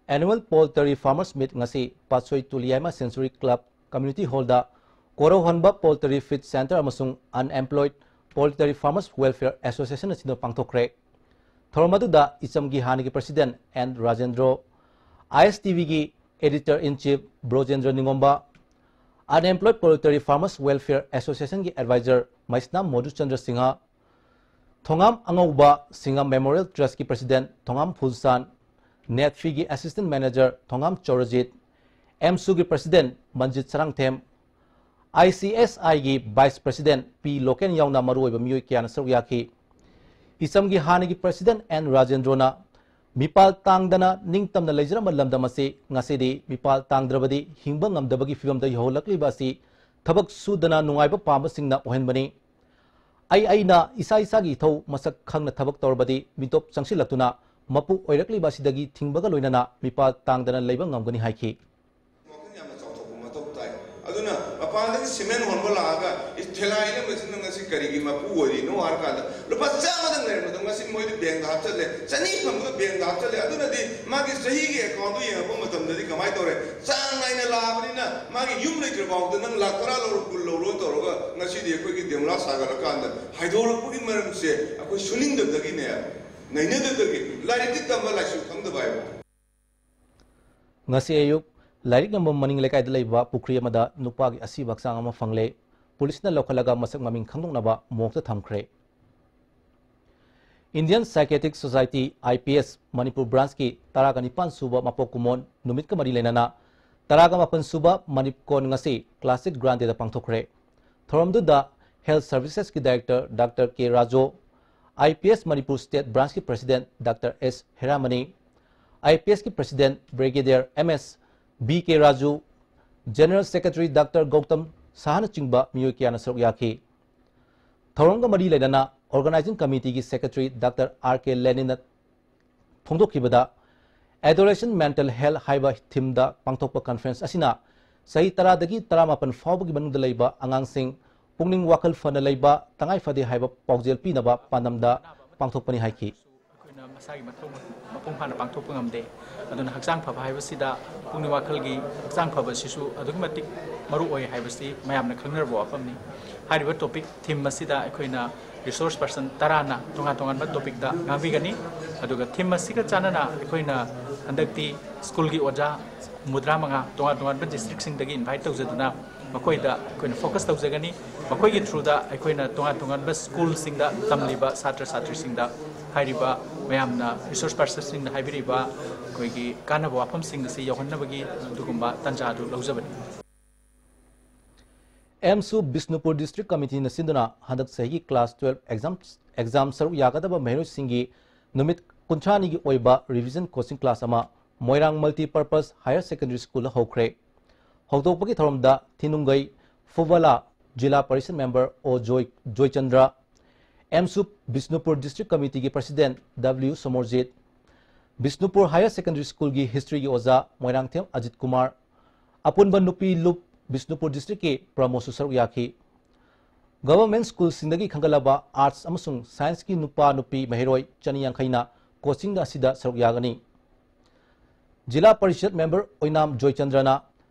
Annual Poultry Farmers Meet ꯉꯁꯤ ꯄꯥꯠꯁꯣꯏ ꯇꯨꯂꯤꯌꯥꯏꯃ Century Club Community Hallꯗ ꯀꯣꯔꯧꯍꯟꯕ Poultry Feed Center ꯑꯃꯁꯨꯡ Unemployed Poultry Farmers Welfare Association ꯑꯁꯤꯅ ꯄꯥꯡꯊꯣꯛꯈ꯭ꯔꯦ꯫ ꯊꯧꯔꯝ ꯑꯗꯨꯗ ꯏꯆꯝꯒꯤ ꯍꯥꯟꯅꯒꯤ President N Rajendro, ISTVꯒꯤ Editor in Chief ꯕ꯭ꯔꯣꯖꯦꯟꯗ꯭ꯔ ꯅꯤꯉꯣꯝꯕ, Unemployed Poultry Farmers Welfare Associationꯒꯤ Advisor ꯃꯩꯁꯅꯥꯝ ꯃꯣꯗꯨꯆꯟꯗ꯭ꯔ ꯁꯤꯡꯍ, ꯊꯣꯉꯥꯝ ꯑꯉꯧꯕ ꯁꯤꯡꯍ Memorial Trustꯀꯤ President ꯊꯣꯉꯥꯝ ꯐꯨꯜꯁꯥꯟ, NEDFIꯒꯤ Assistant Manager ꯊꯣꯉꯥꯝ ꯆꯧꯔꯖꯤꯠ, AMSUꯒꯤ President ꯃꯟꯖꯤꯠ Sarangthem, ICSIꯒꯤ Vice President ꯄꯤ local ꯌꯥꯎꯅ ꯃꯔꯨꯑꯣꯏꯕ ꯃꯤꯑꯣꯏ ꯀꯌꯥꯅ ꯁꯔꯨꯛ ꯌꯥꯈꯤ꯫ ꯏꯆꯝꯒꯤ ꯍꯥꯟꯅꯒꯤ President N ꯔꯥꯖꯦꯟꯗ꯭ꯔꯣꯅ ꯃꯤꯄꯥꯜ ꯇꯥꯡꯗꯅ ꯅꯤꯡꯇꯝꯅ ꯂꯩꯖꯔꯝꯕ ꯂꯝꯗꯝ ꯑꯁꯤ ꯉꯁꯤꯗꯤ ꯃꯤꯄꯥꯜ ꯇꯥꯡꯗ꯭ꯔꯕꯗꯤ ꯍꯤꯡꯕ ꯉꯝꯗꯕꯒꯤ ꯐꯤꯕꯝꯗ ꯌꯧꯍꯜꯂꯛꯂꯤꯕ ꯑꯁꯤ ꯊꯕꯛ ꯁꯨꯗꯅ ꯅꯨꯡꯉꯥꯏꯕ ꯄꯥꯝꯕꯁꯤꯡꯅ ꯑꯣꯏꯍꯟꯕꯅꯤ꯫ ꯑꯩ ꯑꯩꯅ ꯏꯁꯥ ꯏꯁꯥꯒꯤ ꯏꯊꯧ ꯃꯁꯛ ꯈꯪꯅ ꯊꯕꯛ ꯇꯧꯔꯕꯗꯤ ꯃꯤꯇꯣꯞ ꯆꯪꯁꯤꯜꯂꯛꯇꯨꯅ ꯃꯄꯨ ꯑꯣꯏꯔꯛꯂꯤꯕ ꯑꯁꯤꯗꯒꯤ ꯊꯤꯡꯕꯒ ꯂꯣꯏꯅꯅ ꯃꯤꯄꯥꯜ ꯇꯥꯡꯗꯅ ꯂꯩꯕ ꯉꯝꯒꯅꯤ ꯍꯥꯏꯈꯤ꯫ ꯋꯥꯈꯜ ꯌꯥꯝꯅ ꯆꯥꯎꯊꯣꯛꯄ ꯃꯊꯧ ꯇꯥꯏ꯫ ꯑꯗꯨꯅ ꯃꯄꯥꯟꯗꯒꯤ cement ꯍꯣꯟꯕ ꯂꯥꯛꯑꯒ, "ꯏꯁ, ꯊꯦꯂꯥ ꯏꯜꯂꯝꯕꯁꯤꯅ ꯉꯁꯤ ꯀꯔꯤꯒꯤ ꯃꯄꯨ ꯑꯣꯏꯔꯤꯅꯣ?" ꯍꯥꯏꯔ ꯀꯥꯟꯗ, ꯂꯨꯄꯥ ꯆꯥꯝꯃꯗꯪ ꯂꯩꯔꯝꯕꯗꯣ ꯉꯁꯤ ꯃꯣꯏꯗꯤ ꯕꯦꯡꯗ ꯍꯥꯞꯆꯜꯂꯦ, ꯆꯅꯤ ꯐꯪꯕꯗꯣ ꯕꯦꯡꯗ ꯍꯥꯞꯆꯜꯂꯦ꯫ ꯑꯗꯨꯅꯗꯤ ꯃꯥꯒꯤ ꯆꯍꯤꯒꯤ ꯑꯦꯀꯥꯎꯟꯗꯨ ꯌꯦꯡꯉꯛꯄ ꯃꯇꯝꯗꯗꯤ ꯀꯃꯥꯏꯅ ꯇꯧꯔꯦ? ꯆꯥꯡ ꯅꯥꯏꯅ ꯂꯥꯛꯑꯕꯅꯤꯅ ꯃꯥꯒꯤ ꯌꯨꯝ ꯂꯩꯇ꯭ꯔ ꯐꯥꯎꯗ ꯅꯪ ꯂꯥꯛ ꯇꯔꯥ ꯂꯧꯔꯣ, ꯀꯨꯟ ꯂꯧꯔꯣ ꯇꯧꯔꯒ ꯉꯁꯤꯗꯤ ꯑꯩꯈꯣꯏꯒꯤ ꯗꯦꯃꯣꯂꯥ ꯁꯥꯒꯠꯂꯀꯥꯟꯗ ꯍꯥꯏꯗꯣꯔꯛꯄꯒꯤ ꯃꯔꯝꯁꯦ ꯑꯩꯈꯣꯏ ꯁꯨꯅꯤꯡꯗꯕꯗꯒꯤꯅꯦ, ꯅꯩꯅꯗꯕꯗꯒꯤ, ꯂꯥꯏꯔꯤꯛꯇꯤ ꯇꯝꯕ ꯂꯥꯏꯁꯨ ꯈꯪꯗꯕ ꯍꯥꯏꯕ꯫ ꯉꯁꯤ ꯑꯌꯨꯛ ꯂꯥꯏꯔꯤꯛ ꯌꯣꯟꯐꯝ ꯃꯅꯤꯡ ꯂꯩꯀꯥꯏꯗ ꯂꯩꯕ ꯄꯨꯈ꯭ꯔꯤ ꯑꯃꯗ ꯅꯨꯄꯥꯒꯤ ꯑꯁꯤꯕ ꯍꯛꯆꯥꯡ ꯑꯃ ꯐꯪꯂꯦ꯫ ꯄꯨꯂꯤꯁꯅ ꯂꯧꯈꯠꯂꯒ ꯃꯁꯛ ꯃꯃꯤꯡ ꯈꯪꯗꯣꯛꯅꯕ ꯃꯣꯔꯒꯇ ꯊꯝꯈ꯭ꯔꯦ꯫ Indian Psychiatric Society, I P S, Manipur ꯕ꯭ꯔꯥꯟꯁꯀꯤ ꯇꯔꯥꯒ ꯅꯤꯄꯥꯟ ꯁꯨꯕ ꯃꯄꯣꯛ ꯀꯨꯝꯑꯣꯟ ꯅꯨꯃꯤꯠꯀ ꯃꯔꯤ ꯂꯩꯅꯅ ꯇꯔꯥꯒ ꯃꯥꯄꯟ ꯁꯨꯕ ꯃꯅꯤꯀꯣꯟ ꯉꯁꯤ ꯀ꯭ꯂꯥꯁꯤꯛ ꯒ꯭ꯔꯥꯟꯗꯦꯗ ꯄꯥꯡꯊꯣꯛꯈ꯭ꯔꯦ꯫ ꯊꯧꯔꯝꯗꯨꯗ Health Servicesꯀꯤ Director Doctor K Raju, I P S Manipur State Branchꯀꯤ President Doctor S ꯍꯦꯔꯥꯃꯅꯤ, I P Sꯀꯤ President Brigadier M S B K Raju, General Secretary Doctor Gautam ꯁꯥꯍꯅꯆꯤꯡꯕ ꯃꯤꯑꯣꯏ ꯀꯌꯥꯅ ꯁꯔꯨꯛ ꯌꯥꯈꯤ꯫ ꯊꯧꯔꯝꯒ ꯃꯔꯤ ꯂꯩꯅꯅ Organizing Committeeꯒꯤ Secretary Doctor R K ꯂꯦꯅꯤꯟꯅ ꯐꯣꯡꯗꯣꯛꯈꯤꯕꯗ, Adolescent Mental Health ꯍꯥꯏꯕ themeꯗ ꯄꯥꯡꯊꯣꯛꯄ conference ꯑꯁꯤꯅ ꯆꯍꯤ ꯇꯔꯥꯗꯒꯤ ꯇꯔꯥꯃꯥꯄꯟ ꯐꯥꯎꯕꯒꯤ ꯃꯅꯨꯡꯗ ꯂꯩꯕ ꯑꯉꯥꯡꯁꯤꯡ ꯄꯨꯛꯅꯤꯡ ꯋꯥꯈꯜ ꯐꯅ ꯂꯩꯕ ꯇꯉꯥꯏ ꯐꯗꯦ ꯍꯥꯏꯕ ꯄꯥꯎꯖꯦꯜ ꯄꯤꯅꯕ ꯄꯥꯟꯗꯝꯗ ꯄꯥꯡꯊꯣꯛꯄꯅꯤ ꯍꯥꯏꯈꯤ꯫ ꯑꯩꯈꯣꯏꯅ ꯃꯁꯥꯒꯤ ꯃꯊꯧ ꯃꯄꯨꯡ ꯐꯥꯅ ꯄꯥꯡꯊꯣꯛꯄ ꯉꯝꯗꯦ꯫ ꯑꯗꯨꯅ ꯍꯛꯆꯥꯡ ꯐꯕ ꯍꯥꯏꯕꯁꯤꯗ ꯄꯨꯛꯅꯤꯡ ꯋꯥꯈꯜꯒꯤ ꯍꯛꯆꯥꯡ ꯐꯕꯁꯤꯁꯨ ꯑꯗꯨꯛꯀꯤ ꯃꯇꯤꯛ ꯃꯔꯨ ꯑꯣꯏ ꯍꯥꯏꯕꯁꯤ ꯃꯌꯥꯝꯅ ꯈꯪꯅꯔꯕ ꯋꯥꯐꯝꯅꯤ꯫ ꯍꯥꯏꯔꯤꯕ topic theme ꯑꯁꯤꯗ ꯑꯩꯈꯣꯏꯅ resource person ꯇꯔꯥꯅ ꯇꯣꯉꯥꯟ ꯇꯣꯉꯥꯟꯕ topicꯇ ꯉꯥꯡꯕꯤꯒꯅꯤ꯫ ꯑꯗꯨꯒ theme ꯑꯁꯤꯒ ꯆꯥꯟꯅꯅ ꯑꯩꯈꯣꯏꯅ ꯍꯟꯗꯛꯇꯤ schoolꯒꯤ ꯑꯣꯖꯥ ꯍꯨꯝꯐꯨꯇꯔꯥ ꯃꯉꯥ ꯇꯣꯉꯥꯟ ꯇꯣꯉꯥꯟꯕ districtꯁꯤꯡꯗꯒꯤ invite ꯇꯧꯖꯗꯨꯅ ꯃꯈꯣꯏꯗ ꯑꯩꯈꯣꯏꯅ focus ꯇꯧꯖꯒꯅꯤ꯫ ꯃꯈꯣꯏꯒꯤ throughꯗ ꯑꯩꯈꯣꯏꯅ ꯇꯣꯉꯥꯟ ꯇꯣꯉꯥꯟꯕ schoolꯁꯤꯡꯗ ꯇꯝꯂꯤꯕ ꯁꯥꯇ꯭ꯔ ꯁꯥꯇ꯭ꯔꯤꯁꯤꯡꯗ ꯍꯥꯏꯔꯤꯕ ꯃꯌꯥꯝꯅ resource personꯁꯤꯡꯅ ꯍꯥꯏꯕꯤꯔꯤꯕ ꯑꯩꯈꯣꯏꯒꯤ ꯀꯥꯟꯅꯕ ꯋꯥꯐꯝꯁꯤꯡ ꯑꯁꯤ ꯌꯧꯍꯟꯅꯕꯒꯤ ꯑꯗꯨꯒꯨꯝꯕ ꯇꯥꯟꯖꯥ ꯑꯗꯨ ꯂꯧꯖꯕꯅꯤ꯫ ꯑꯦꯝꯁꯨ ꯕꯤꯁꯅꯨꯄꯨꯔ District Committeeꯅ ꯁꯤꯟꯗꯨꯅ ꯍꯟꯗꯛ ꯆꯍꯤꯒꯤ class twelve exam, exam ꯁꯔꯨꯛ ꯌꯥꯒꯗꯕ ꯃꯍꯩꯔꯣꯏꯁꯤꯡꯒꯤ ꯅꯨꯃꯤꯠ ꯀꯨꯟꯊ꯭ꯔꯥꯅꯤꯒꯤ ꯑꯣꯏꯕ revision coaching class ꯑꯃ ꯃꯣꯏꯔꯥꯡ Multipurpose Higher Secondary Schoolꯗ ꯍꯧꯈ꯭ꯔꯦ꯫ ꯍꯧꯗꯣꯛꯄꯒꯤ ꯊꯧꯔꯝꯗ ꯊꯤꯅꯨꯡꯒꯩ ꯐꯨꯕꯂꯥ ꯖꯤꯂꯥ ꯄꯔꯤꯁꯗ member ꯑꯣ ꯖꯣꯏ, Joychandra, ꯑꯦꯝꯁꯨ Bishnupur District Committeeꯒꯤ President W Somorjit, Bishnupur Higher Secondary Schoolꯒꯤ historyꯒꯤ ꯑꯣꯖꯥ ꯃꯣꯏꯔꯥꯡꯊꯦꯝ ꯑꯖꯤꯠ ꯀꯨꯃꯥꯔ, ꯑꯄꯨꯟꯕ ꯅꯨꯄꯤ ꯂꯨꯞ ꯕꯤꯁꯅꯨꯄꯨꯔ Districtꯀꯤ ꯄ꯭ꯔꯃꯣꯗꯁꯨ ꯁꯔꯨꯛ ꯌꯥꯈꯤ꯫ Government schoolꯁꯤꯡꯗꯒꯤ ꯈꯟꯒꯠꯂꯕ Arts ꯑꯃꯁꯨꯡ Scienceꯀꯤ ꯅꯨꯄꯥ ꯅꯨꯄꯤ ꯃꯍꯩꯔꯣꯏ ꯆꯅꯤ ꯌꯥꯡꯈꯩꯅ coaching ꯑꯁꯤꯗ ꯁꯔꯨꯛ ꯌꯥꯒꯅꯤ꯫ ꯖꯤꯂꯥ ꯄꯔꯤꯁꯠ member ꯑꯣꯏꯅꯥꯝ ꯖꯣꯏꯆꯟꯗ꯭ꯔꯅ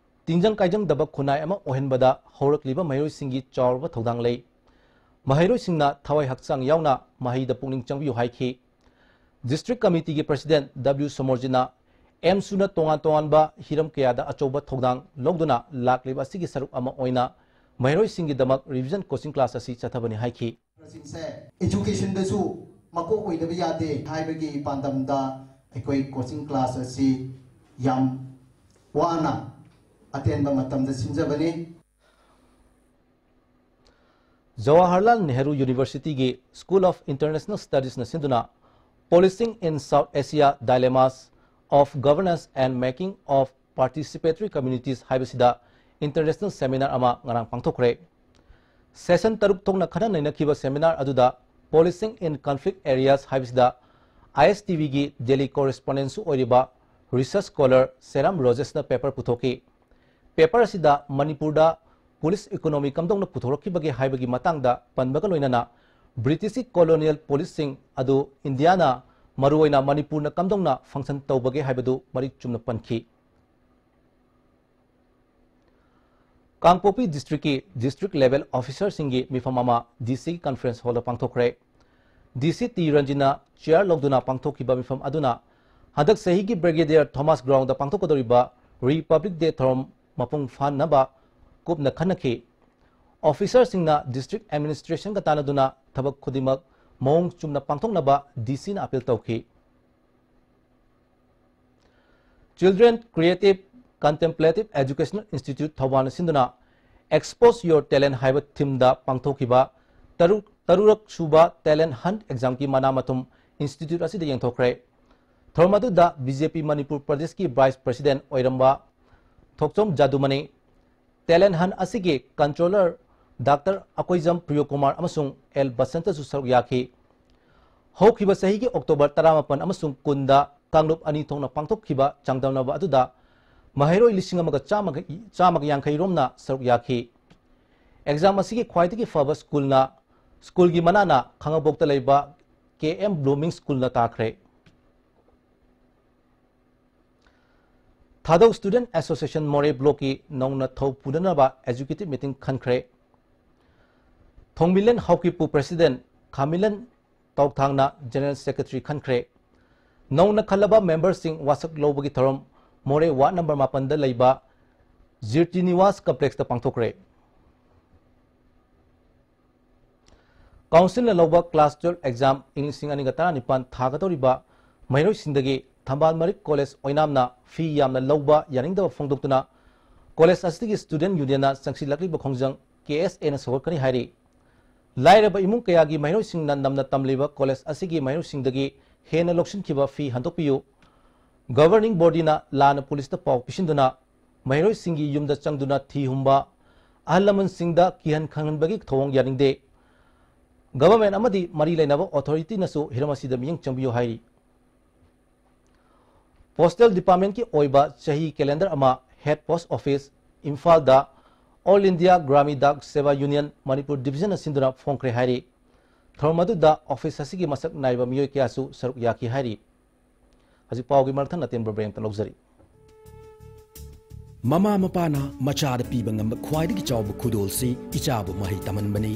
ꯇꯤꯟꯖꯪ ꯀꯥꯏꯖꯪꯗꯕ ꯈꯨꯟꯅꯥꯏ ꯑꯃ ꯑꯣꯏꯍꯟꯕꯗ ꯍꯧꯔꯛꯂꯤꯕ ꯃꯍꯩꯔꯣꯏꯁꯤꯡꯒꯤ ꯆꯥꯎꯔꯕ ꯊꯧꯗꯥꯡ ꯂꯩ꯫ ꯃꯍꯩꯔꯣꯏꯁꯤꯡꯅ ꯊꯋꯥꯏ ꯍꯛꯆꯥꯡ ꯌꯥꯎꯅ ꯃꯍꯩꯗ ꯄꯨꯛꯅꯤꯡ ꯆꯪꯕꯤꯌꯨ ꯍꯥꯏꯈꯤ꯫ District Committeeꯒꯤ President W ꯁꯣꯃꯣꯔꯖꯤꯠꯅ ꯑꯦꯝꯁꯨꯅ ꯇꯣꯉꯥꯟ ꯇꯣꯉꯥꯟꯕ ꯍꯤꯔꯝ ꯀꯌꯥꯗ ꯑꯆꯧꯕ ꯊꯧꯗꯥꯡ ꯂꯧꯗꯨꯅ ꯂꯥꯛꯂꯤꯕ ꯑꯁꯤꯒꯤ ꯁꯔꯨꯛ ꯑꯃ ꯑꯣꯏꯅ ꯃꯍꯩꯔꯣꯏꯁꯤꯡꯒꯤꯗꯃꯛ revision coaching class ꯑꯁꯤ ꯆꯠꯊꯕꯅꯤ ꯍꯥꯏꯈꯤ꯫ ꯁꯤꯡꯁꯦ educationꯗꯁꯨ ꯃꯀꯣꯛ ꯑꯣꯏꯗꯕ ꯌꯥꯗꯦ ꯍꯥꯏꯕꯒꯤ ꯄꯥꯟꯗꯝꯗ ꯑꯩꯈꯣꯏ coaching class ꯑꯁꯤ ꯌꯥꯝ ꯋꯥꯅ ꯑꯇꯦꯟꯕ ꯃꯇꯝꯗ ꯁꯤꯟꯖꯕꯅꯤ꯫ Jawaharlal Nehru Universityꯒꯤ School of International Studiesꯅ ꯁꯤꯟꯗꯨꯅ Policing in South Asia: Dilemmas of Governance and Making of Participatory Communities ꯍꯥꯏꯕꯁꯤꯗ international seminar ꯑꯃ ꯉꯔꯥꯡ ꯄꯥꯡꯊꯣꯛꯈ꯭ꯔꯦ꯫ Session ꯇꯔꯨꯛ ꯊꯣꯛꯅ ꯈꯟꯅ ꯅꯩꯅꯈꯤꯕ seminar ꯑꯗꯨꯗ Policing in Conflict Areas ꯍꯥꯏꯕꯁꯤꯗ ISTVꯒꯤ Delhi correspondentꯁꯨ ꯑꯣꯏꯔꯤꯕ research scholar ꯁꯦꯔꯥꯝ ꯔꯣꯖꯦꯁꯅ paper ꯄꯨꯊꯣꯛꯈꯤ꯫ Paper ꯑꯁꯤꯗ ꯃꯅꯤꯄꯨꯔꯗ police economy ꯀꯝꯗꯧꯅ ꯄꯨꯊꯣꯔꯛꯈꯤꯕꯒꯦ ꯍꯥꯏꯕꯒꯤ ꯃꯇꯥꯡꯗ ꯄꯟꯕꯒ ꯂꯣꯏꯅꯅ Britishꯀꯤ colonial policeꯁꯤꯡ ꯑꯗꯨ ꯏꯟꯗꯤꯌꯥꯅ ꯃꯔꯨꯑꯣꯏꯅ ꯃꯅꯤꯄꯨꯔꯅ ꯀꯝꯗꯧꯅ function ꯇꯧꯕꯒꯦ ꯍꯥꯏꯕꯗꯨ ꯃꯔꯤꯛ ꯆꯨꯝꯅ ꯄꯟꯈꯤ꯫ ꯀꯥꯡꯄꯣꯛꯄꯤ districtꯀꯤ district level officerꯁꯤꯡꯒꯤ ꯃꯤꯐꯝ ꯑꯃ DCꯒꯤ conference hallꯗ ꯄꯥꯡꯊꯣꯛꯈ꯭ꯔꯦ꯫ DC ꯇꯤ ꯔꯟꯖꯤꯅ chair ꯂꯧꯗꯨꯅ ꯄꯥꯡꯊꯣꯛꯈꯤꯕ ꯃꯤꯐꯝ ꯑꯗꯨꯅ ꯍꯟꯗꯛ ꯆꯍꯤꯒꯤ Brigadier Thomas Groundꯗ ꯄꯥꯡꯊꯣꯛꯀꯗꯧꯔꯤꯕ Republic Day ꯊꯧꯔꯝ ꯃꯄꯨꯡ ꯐꯥꯅꯕ ꯀꯨꯞꯅ ꯈꯟꯅꯈꯤ꯫ Officerꯁꯤꯡꯅ district administrationꯒ ꯇꯥꯟꯅꯗꯨꯅ ꯊꯕꯛ ꯈꯨꯗꯤꯡꯃꯛ ꯃꯑꯣꯡ ꯆꯨꯝꯅ ꯄꯥꯡꯊꯣꯛꯅꯕ DCꯅ appeal ꯇꯧꯈꯤ꯫ Children Creative Contemplative Educational Institute ꯊꯧꯕꯥꯜꯅ ꯁꯤꯟꯗꯨꯅ Expose Your Talent ꯍꯥꯏꯕ themeꯗ ꯄꯥꯡꯊꯣꯛꯈꯤꯕ ꯇꯔꯨꯛ, ꯇꯔꯨꯛꯔꯛ ꯁꯨꯕ Talent Hunt examꯒꯤ ꯃꯅꯥ ꯃꯊꯨꯝ institute ꯑꯁꯤꯗ ꯌꯦꯡꯊꯣꯛꯈ꯭ꯔꯦ꯫ ꯊꯧꯔꯝ ꯑꯗꯨꯗ BJP ꯃꯅꯤꯄꯨꯔ ꯄ꯭ꯔꯗꯦꯁꯀꯤ vice president ꯑꯣꯏꯔꯝꯕ ꯊꯣꯛꯆꯣꯝ ꯖꯥꯗꯨꯃꯅꯤ, Talent Hunt ꯑꯁꯤꯒꯤ controller Doctor ꯑꯀꯣꯏꯖꯝ ꯄ꯭ꯔꯤꯌꯣꯀꯨꯃꯥꯔ ꯑꯃꯁꯨꯡ ꯑꯦꯜ ꯕꯁꯟꯇꯁꯨ ꯁꯔꯨꯛ ꯌꯥꯈꯤ꯫ ꯍꯧꯈꯤꯕ ꯆꯍꯤꯒꯤ October ꯇꯔꯥꯃꯥꯄꯟ ꯑꯃꯁꯨꯡ ꯀꯨꯟꯗ ꯀꯥꯡꯂꯨꯞ ꯑꯅꯤ ꯊꯣꯛꯅ ꯄꯥꯡꯊꯣꯛꯈꯤꯕ ꯆꯥꯡꯗꯝꯅꯕ ꯑꯗꯨꯗ ꯃꯍꯩꯔꯣꯏ ꯂꯤꯁꯤꯡ ꯑꯃꯒ ꯆꯥꯝꯃꯒ, ꯆꯥꯝꯃꯒ ꯌꯥꯡꯈꯩ ꯔꯣꯝꯅ ꯁꯔꯨꯛ ꯌꯥꯈꯤ꯫ ꯑꯦꯛꯖꯥꯝ ꯑꯁꯤꯒꯤ ꯈ꯭ꯋꯥꯏꯗꯒꯤ ꯐꯕ ꯁ꯭ꯀꯨꯜꯅ, ꯁ꯭ꯀꯨꯜꯒꯤ ꯃꯅꯥꯅ ꯈꯥꯉꯕꯣꯛꯇ ꯂꯩꯕ ꯀꯦ ꯑꯦꯝ ꯕ꯭ꯂꯨꯃꯤꯡ ꯁ꯭ꯀꯨꯜꯅ ꯇꯥꯈ꯭ꯔꯦ꯫ ꯊꯥꯗꯧ ꯁ꯭ꯇꯨꯗꯦꯟꯠ ꯑꯦꯁꯣꯁꯤꯌꯦꯁꯟ ꯃꯣꯔꯦ ꯕ꯭ꯂꯣꯛꯀꯤ ꯅꯧꯅ ꯊꯧ ꯄꯨꯅꯅꯕ ꯑꯦꯖꯨꯀꯦꯇꯤꯚ ꯃꯤꯇꯤꯡ ꯈꯟꯈ꯭ꯔꯦ꯫ ꯊꯣꯡꯃꯤꯂꯦꯟ ꯍꯥꯎꯀꯤꯞꯄꯨ ꯄ꯭ꯔꯦꯁꯤꯗꯦꯟꯠ, ꯈꯥꯃꯤꯂꯦꯟ ꯇꯧꯊꯥꯡꯅ ꯖꯦꯅꯔꯦꯜ ꯁꯦꯀ꯭ꯔꯦꯇꯔꯤ ꯈꯟꯈ꯭ꯔꯦ꯫ ꯅꯧꯅ ꯈꯜꯂꯕ ꯃꯦꯝꯕꯔꯁꯤꯡ ꯋꯥꯁꯛ ꯂꯧꯕꯒꯤ ꯊꯧꯔꯝ ꯃꯣꯔꯦ ꯋꯥꯔꯗ ꯅꯝꯕꯔ ꯃꯥꯄꯟꯗ ꯂꯩꯕ ꯖꯤꯔꯇꯤ ꯅꯤꯋꯥꯁ ꯀꯝꯄ꯭ꯂꯦꯛꯁꯇ ꯄꯥꯡꯊꯣꯛꯈ꯭ꯔꯦ꯫ ꯀꯥꯎꯟꯁꯤꯜꯅ ꯂꯧꯕ ꯀ꯭ꯂꯥꯁ ꯇꯨꯌꯦꯜꯐ ꯑꯦꯛꯖꯥꯝ ꯏꯪ ꯂꯤꯁꯤꯡ ꯑꯅꯤꯒ ꯇꯔꯥꯅꯤꯄꯥꯟ ꯊꯥꯒꯗꯧꯔꯤꯕ ꯃꯍꯩꯔꯣꯏꯁꯤꯡꯗꯒꯤ ꯊꯝꯕꯥꯜ ꯃꯔꯤꯛ ꯀꯣꯂꯦꯖ ꯑꯣꯏꯅꯥꯝꯅ ꯐꯤ ꯌꯥꯝꯅ ꯂꯧꯕ ꯌꯥꯅꯤꯡꯗꯕ ꯐꯣꯡꯗꯣꯛꯇꯨꯅ ꯀꯣꯂꯦꯖ ꯑꯁꯤꯒꯤ ꯁ꯭ꯇꯨꯗꯦꯟꯠ ꯌꯨꯅꯤꯌꯟꯅ ꯆꯪꯁꯤꯜꯂꯛꯂꯤꯕ ꯈꯣꯡꯖꯪ ꯀꯦ ꯑꯦꯁ ꯑꯦꯅ ꯁꯧꯒꯠꯀꯅꯤ ꯍꯥꯏꯔꯤ꯫ ꯂꯥꯏꯔꯕ ꯏꯃꯨꯡ ꯀꯌꯥꯒꯤ ꯃꯍꯩꯔꯣꯏꯁꯤꯡꯅ ꯅꯝꯅ ꯇꯝꯂꯤꯕ ꯀꯣꯂꯦꯖ ꯑꯁꯤꯒꯤ ꯃꯍꯩꯔꯣꯏꯁꯤꯡꯗꯒꯤ ꯍꯦꯟꯅ ꯂꯧꯁꯤꯟꯈꯤꯕ ꯐꯤ ꯍꯟꯗꯣꯛꯄꯤꯌꯨ꯫ ꯒꯚꯔꯅꯤꯡ ꯕꯣꯗꯤꯅ ꯂꯥꯟꯅ ꯄꯨꯂꯤꯁꯇ ꯄꯥꯎ ꯄꯤꯁꯤꯟꯗꯨꯅ ꯃꯍꯩꯔꯣꯏꯁꯤꯡꯒꯤ ꯌꯨꯝꯗ ꯆꯪꯗꯨꯅ ꯊꯤ ꯍꯨꯝꯕ, ꯑꯍꯜ ꯂꯃꯟꯁꯤꯡꯗ ꯀꯤꯍꯟ ꯈꯪꯍꯟꯕꯒꯤ ꯊꯧꯑꯣꯡ ꯌꯥꯅꯤꯡꯗꯦ꯫ ꯒꯚꯔꯟꯃꯦꯟꯠ ꯑꯃꯗꯤ ꯃꯔꯤ ꯂꯩꯅꯕ ꯑꯣꯊꯣꯔꯤꯇꯤꯅꯁꯨ ꯍꯤꯔꯝ ꯑꯁꯤꯗ ꯃꯤꯠꯌꯦꯡ ꯆꯪꯕꯤꯌꯨ ꯍꯥꯏꯔꯤ꯫ ꯄꯣꯁꯇꯦꯜ ꯗꯤꯄꯥꯔꯠꯃꯦꯟꯠꯀꯤ ꯑꯣꯏꯕ ꯆꯍꯤ ꯀꯦꯂꯦꯟꯗꯔ ꯑꯃ ꯍꯦꯗ ꯄꯣꯁꯠ ꯑꯣꯐꯤꯁ, ꯏꯝꯐꯥꯜꯗ ꯑꯣꯜ ꯏꯟꯗꯤꯌꯥ ꯒ꯭ꯔꯥꯃꯤ ꯗꯥꯛ ꯁꯦꯕꯥ ꯌꯨꯅꯤꯌꯟ ꯃꯅꯤꯄꯨꯔ ꯗꯤꯕꯤꯖꯟꯅ ꯁꯤꯟꯗꯨꯅ ꯐꯣꯡꯈ꯭ꯔꯦ ꯍꯥꯏꯔꯤ꯫ ꯊꯧꯔꯝ ꯑꯗꯨꯗ ꯑꯣꯐꯤꯁ ꯑꯁꯤꯒꯤ ꯃꯁꯛ ꯅꯥꯏꯕ ꯃꯤꯑꯣꯏ ꯀꯌꯥꯁꯨ ꯁꯔꯨꯛ ꯌꯥꯈꯤ ꯍꯥꯏꯔꯤ꯫ ꯍꯧꯖꯤꯛ ꯄꯥꯎꯒꯤ ꯃꯔꯛ ꯊꯠꯅ ꯑꯇꯦꯟꯕ ꯕ꯭ꯔꯦꯛ ꯑꯃꯇ ꯂꯧꯖꯔꯤ꯫ ꯃꯃꯥ ꯃꯄꯥꯅ ꯃꯆꯥꯗ ꯄꯤꯕ ꯉꯝꯕ ꯈ꯭ꯋꯥꯏꯗꯒꯤ ꯆꯥꯎꯕ ꯈꯨꯗꯣꯜꯁꯤ ꯏꯆꯥꯕꯨ ꯃꯍꯩ ꯇꯝꯍꯟꯕꯅꯤ꯫